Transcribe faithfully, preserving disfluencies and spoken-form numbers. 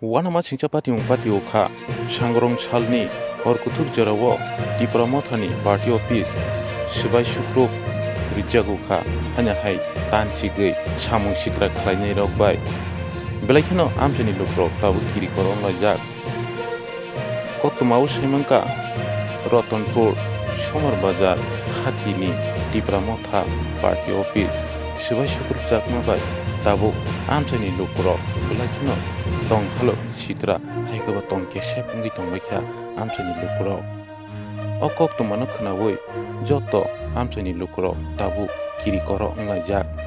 Uanama singcha patimung patio kha. Sangrong salni hor kuthuk jorao Tipra Mothani party office swbai sukruk rijak kha, hanya hai tan sigwi samung sitra khlainai rok bai. Belai kheno amchaini lukurok tabuk kiri korok wnglaijak. Koktwmao saimankha Ratanpur Somar Bazar hatini Tipra Motha party office swbai sukrukjakma bai tabuk amchaini lukurok belai kheno tongkhalo sitra hai khe bo tong kesep wngwi tongbaikha amchaini lukurok. O koktwmano khwnawi joto amchaini lukurok tabuk kiri korok wnglaijak.